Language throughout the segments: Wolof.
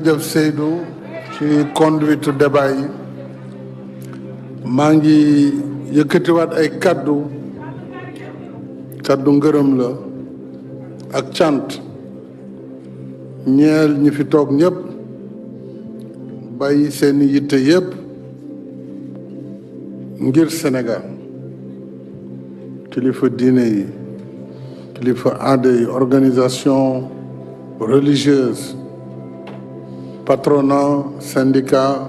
jëf Seydou ci conduite débat yi maa ngi yëkkatiwaat ay kaddu ngërëm la ak cant ñeel ñi fi toog ñëpp bàyyi seeni yitte yëpp ngir Sénégal kilifa diine yi kilifa aada yi organisation religieuse patronat syndicat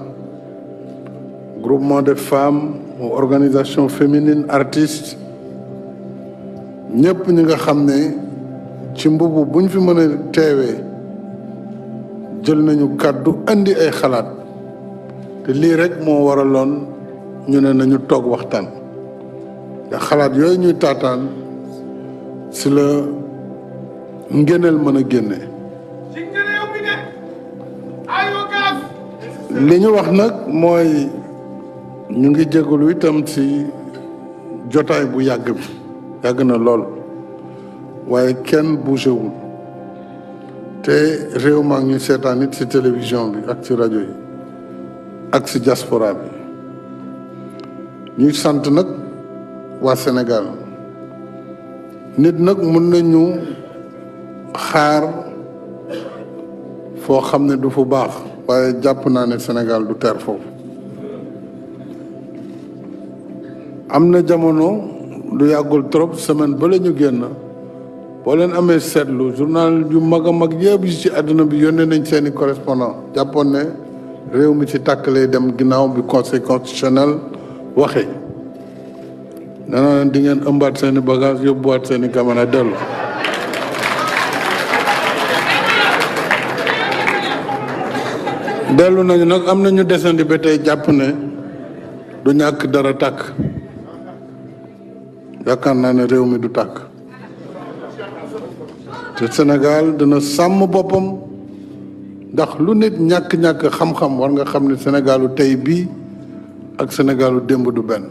groupement de femmes ou organisation féminine artistes ñëpp ñi nga xam ne ci mbubu buñ fi mën a teewee jël nañu kàddu andi ay xalaat te lii rek moo waraloon ñu ne nañu toog waxtaan ndax xalaat yooyu ñuy taataan si la ngéneel mën a génne li ñu wax nag mooy ñu ngi jégalu itam ci jotaay bu yàgg bi yàgg na lool waaye kenn bougé wul te réew maa ngi ñuy seetaan it ci télévision bi ak ci rajo yi ak ci diaspora bi ñuy sant nag waa Sénégal nit nag mën nañu xaar foo xam ne du fu baax waaye jàpp naa ne Sénégal du teer foofu am na jamono lu yàggul trop semaine ba la ñu génn boo leen amee seetlu journal yu mag a mag yëpp yi ci àdduna bi yónnee nañ seeni correspondant jàppoon ne réew mi ci tàkk lay dem ginnaaw bi conseil constitutionnel waxee dana di ngeen ëmbaat seeni bagage yóbbuwaat seeni kamana dellu dellu nañu nag am na ñu desandi ba tey jàpp ne du ñàkk dara tàkk yaakaar naa ne réew mi du tàkk te Sénégal dina sàmm boppam ndax lu nit ñàkk-ñàkk xam-xam war nga xam ne Sénégalu tey bii ak Sénégalu démb du benn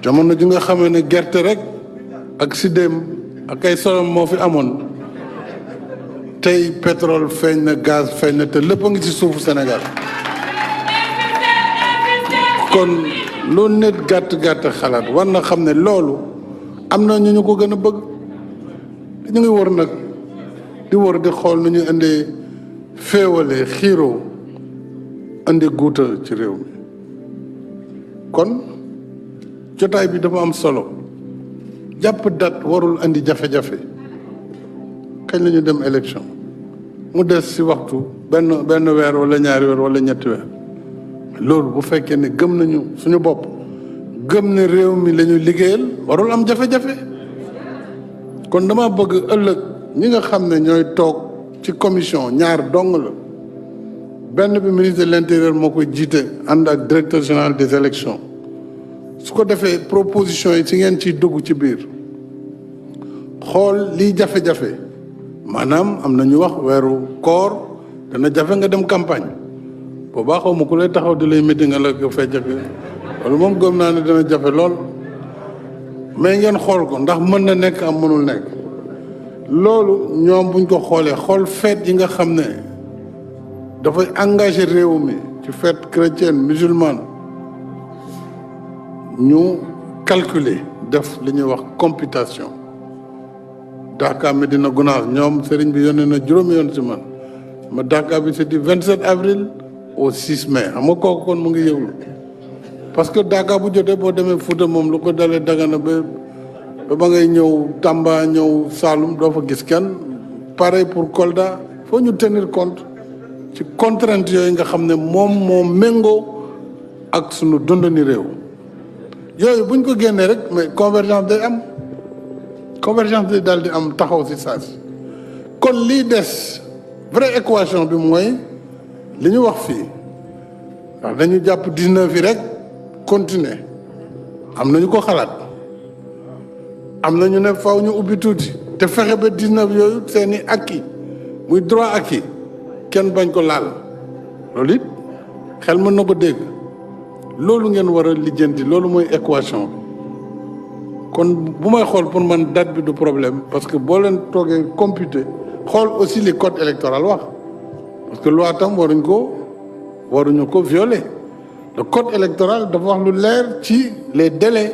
jamono ji nga xamee ne gerte rek ak sidéem ak ay solom moo fi amoon tey pétrole feeñ na gaz feeñ na te lépp a ngi ci suufu Sénégal kon lu nit gàtt-gàtt xalaat war na xam ne loolu am na ñu ko gën a bëgg ñu ngi wër nag di wër di xool nu ñu indee féewale xiiroo indi guuta ci réew mi kon jotaay bi dafa am solo jàpp date warul indi jafe-jafe kañ la ñu dem élection mu des ci waxtu benn weer wala ñaari weer wala ñetti weer loolu bu fekkee ne gëm nañu suñu bopp gëm ne réew mi la ñu liggéeyal warul am jafe-jafe kon dama bëgg ëllëg ñi nga xam ne ñooy toog ci commission ñaar dong la benn bi ministre de l'intérieur moo koy jiite ànd ak directeur général des élections su ko defee proposition yi ci ngeen ciy dugg ci biir xool liy jafe-jafe maanaam am na ñu wax weeru koor dana jafe nga dem campagne boobaa xaw ma ku lay taxaw di lay métti nga la ko fecc loolu moom gëm naa ne dana jafe lool mais ngeen xool ko ndax mën na nekk am mënul nekk loolu ñoom buñ ko xoolee xool fête yi nga xam ne dafay engagé réew mi ci fête chrétienne musulmane ñu calculer def li ñuy wax computation Dakar Medina Gounass ñoom sëriñ bi yónnee na juróomi yoon si man ma Dakar bi c'est du 27 avril au 6 mai xam nga kooku kon mu ngi yëwlu parce que Dakar bu jotee boo demee Fouta moom lu ko dalee Dagana ba ngay ñëw Tamba ñëw Saloum doo fa gis kenn pareil pour Kolda faut ñu tenir compte ci contrainte yooyu nga xam ne moom moo méngoo ak sunu dundani réew yooyu buñ ko génnee rek mais convergence day am convergence day daal di am taxaw si saa si kon lii des vraie équation bi mooy li ñu wax fii ndax dañu jàpp 19 yi rek continuer am nañu ko xalaat am na ñu ne faw ñu ubbi tuuti te fexe ba 19 yooyu seeni acquis muy droit acquis kenn bañ ko laal loolu it xel mën na ko dégg loolu ngeen war a lijjanti loolu mooy équation bi kon bu may xool pour man date bi du problème parce que boo leen toogee computer xool aussi li code électoral wax parce que loi tam waruñu ko violer. Le code électoral dafa wax lu leer ci les délais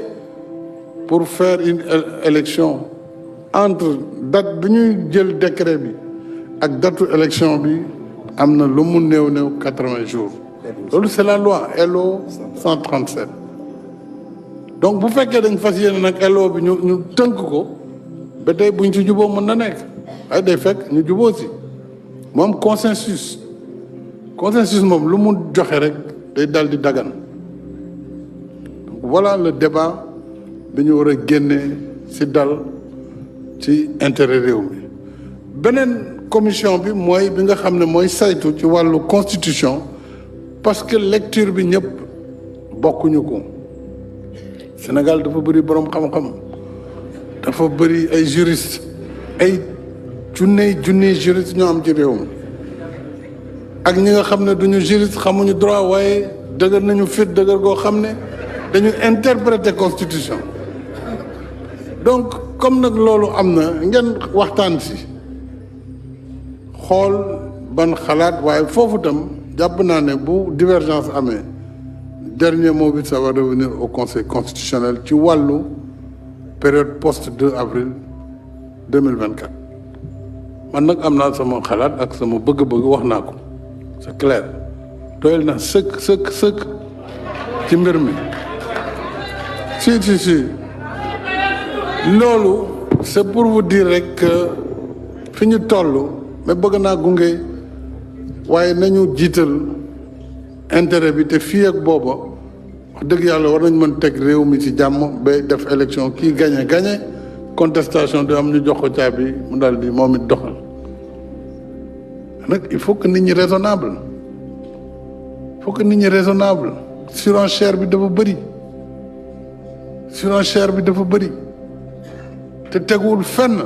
pour faire une élection entre date bi ñuy jël décret bi ak datu élection bi am na lu mu néew 80 jours loolu c'est la loi LO 137 donc bu fekkee dañ fas yéene nag LO bi ñu tënk ko ba tey buñ ci juboo mën na nekk ay day fekk ñu juboo si moom consensus moom lu mu joxe rek day dal di dagan donc voilà le débat bi ñu war a génnee ci dal ci intérêt réew mi beneen commission bi mooy bi nga xam ne mooy saytu ci wàllu constitution parce que lecture bi ñëpp bokkuñu ko Sénégal dafa bëri boroom xam-xam dafa bëri ay juriste ay junni juriste ñoo am ci réew mi ak ñi nga xam ne duñu juriste xamuñu droit waaye dëgër nañu fit dëgër goo xam ne dañu interpréter constitution donc comme nag loolu am na ngeen waxtaan si xool ban xalaat waaye foofu tam jàpp naa ne bu divergence amee dernier mot bi ça va revenir au conseil constitutionnel ci wàllu période post 2 avril 2024 man nag am naa sama xalaat ak sama bëgg-bëgg wax naa ko c'est clair doyal na sëkk ci mbir mi si loolu c'est pour vous dire rek que fi ñu toll mais bëgg naa gunge waaye nañu jiital intérêt bi te fii ak booba wax dëgg yàlla war nañ mën teg réew mi ci jàmm ba def élection kii gagné contestation du am ñu jox ko caabi mu daal di moom it doxal nag il faut que nit ñi raisonnable surenchère bi dafa bëri te tegul fenn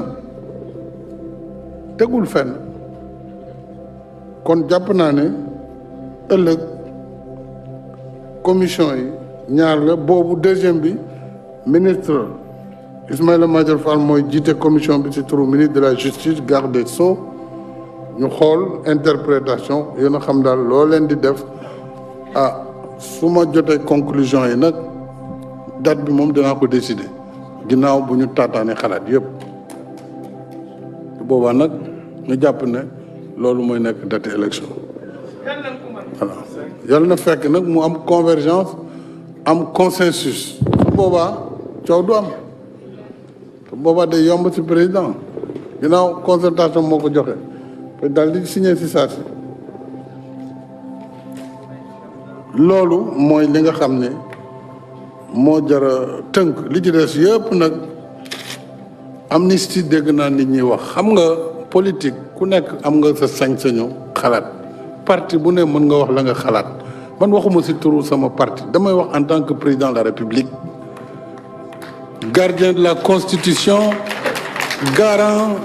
kon jàpp naa ne ëllëg commission yi ñaar la boobu deuxième bi ministre Ismaïla Madior Fall mooy jiite commission bi ci turu ministre de la justice garde des sceaux ñu xool interprétation yéen a xam daal loo leen di def su ma jotee conclusion yi nag date bi moom dinaa ko décider ginnaaw bu ñu taataane xalaat yépp boobaa nag ñu jàpp ne loolu mooy nekk date élection voilà yàlla na fekk nag mu am convergence am consensus su boobaa coow du am su boobaa day yomb ci président ginnaaw concertation moo ko joxe te daal di signé ci saa si loolu mooy li nga xam ne moo jara tënk li ci des yëpp nag amnistie dégg naa nit ñi wax xam nga politique ku nekk am nga sa sañ-sañu xalaat parti bu ne mën nga wax la nga xalaat man waxuma ci turu sama parti damay wax en tant que président de la République gardien de la Constitution garant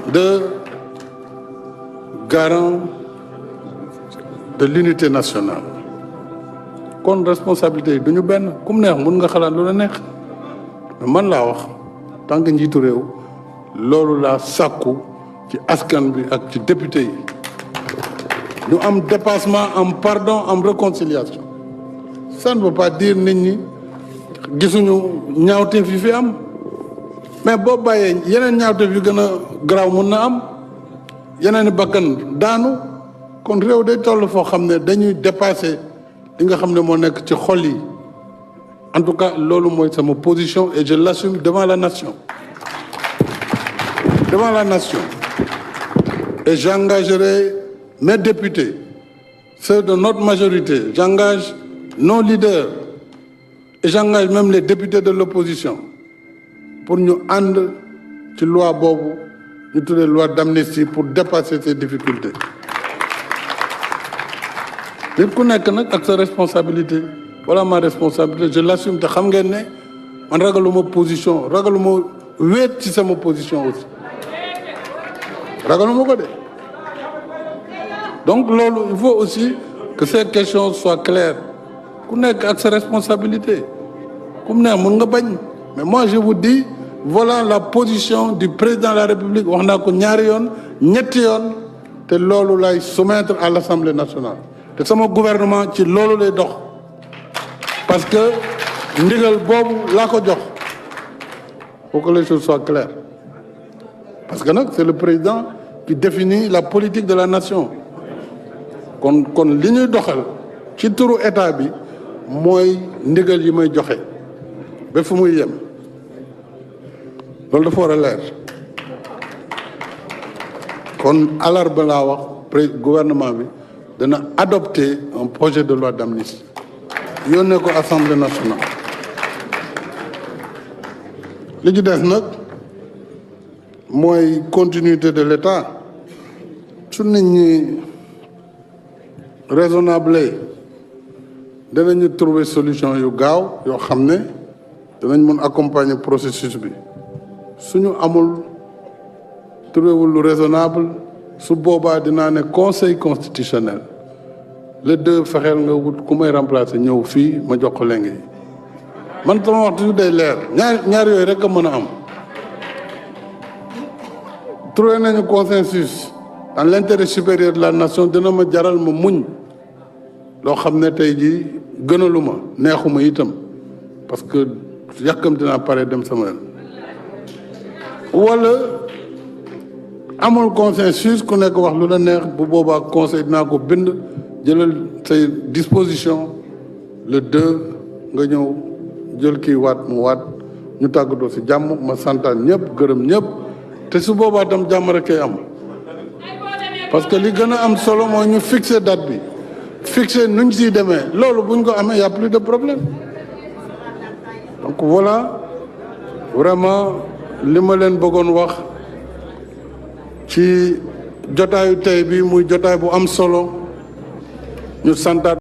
de l'unité nationale kon responsabilité yi du ñu benn ku mu neex mun nga xalaat lu la neex man laa wax tant que njiitu réew loolu laa sàkku ci askan bi ak ci député yi ñu am dépassement am pardon am réconciliation ça ne veut pas dire nit ñi gisuñu ñaawteef yi fi am mais boo bàyyee yeneen ñaawteef yu gën a garaaw mun na am yeneen i bakkan daanu kon réew day toll foo xam ne dañuy dépasser li nga xam ne moo nekk ci xol yi en tout cas loolu mooy sama position et je l'assume devant la nation et j'engagerai mes députés ceux de notre majorité j'engage nos leaders et j'engage même les députés de l'opposition pour ñu ànd ci loi boobu ñu tuddee loi d'amnistie pour dépasser ces difficultés nit ku nekk nag ak sa responsabilité voilà ma responsabilité je l'assume te xam ngeen ne man ragaluma position ragaluma wéet ci sama position aussi ragaluma ko de donc loolu il faut aussi que ces questions soient claires ku nekk ak sa responsabilité ku mu ne mën nga bañ mais moi je vous dis voilà la position du président de la République wax naa ko ñaari yoon ñetti yoon te loolu lay soumettre à l'Assemblée nationale te sama gouvernement ci loolu lay dox parce que ndigal boobu laa ko jox. Faut que les choses soient claires parce que nag c'est le président qui définit la politique de la nation kon li ñuy doxal ci turu état bi mooy ndigal yi may joxe ba fu muy yem loolu dafa war a leer kon alarba laa wax gouvernement bi dana adopter un projet de loi d'amnistie yónnee ko Assemblée nationale. li ci des nag mooy continuité de l'État su nit ñi raisonnable danañu trouver solution yu gaaw yoo xam ne danañ mën accompagner processus bi suñu amul trouver lu raisonnable su boobaa dinaa ne conseil constitutionnel le 2 fexeel nga wut ku may remplacer ñëw fii ma jox ko léegi man sama wax toujours day leer ñaar yooyu rek a mën a am trouvé nañu consensus dans l'intérêt supérieur de la nation dina ma jaral ma muñ loo xam ne tey jii gënaluma neexuma itam parce que yàkkamti naa pare dem sama yoon wala amul consensus ku nekk wax lu la neex bu boobaa conseil dinaa ko bind jëlal say disposition le 2 nga ñëw jël kii waat mu waat ñu tàggatoo ci jàmm ma santaan ñëpp gërëm ñëpp te su boobaa tam jàmm rek kay am parce que li gën a am solo mooy ñu fixer date bi fixer nuñ siy demee loolu buñ ko amee y a plus de problème donc voilà vraiment li ma leen bëggoon wax ci jotaayu tey bi muy jotaay bu am solo ñu santaat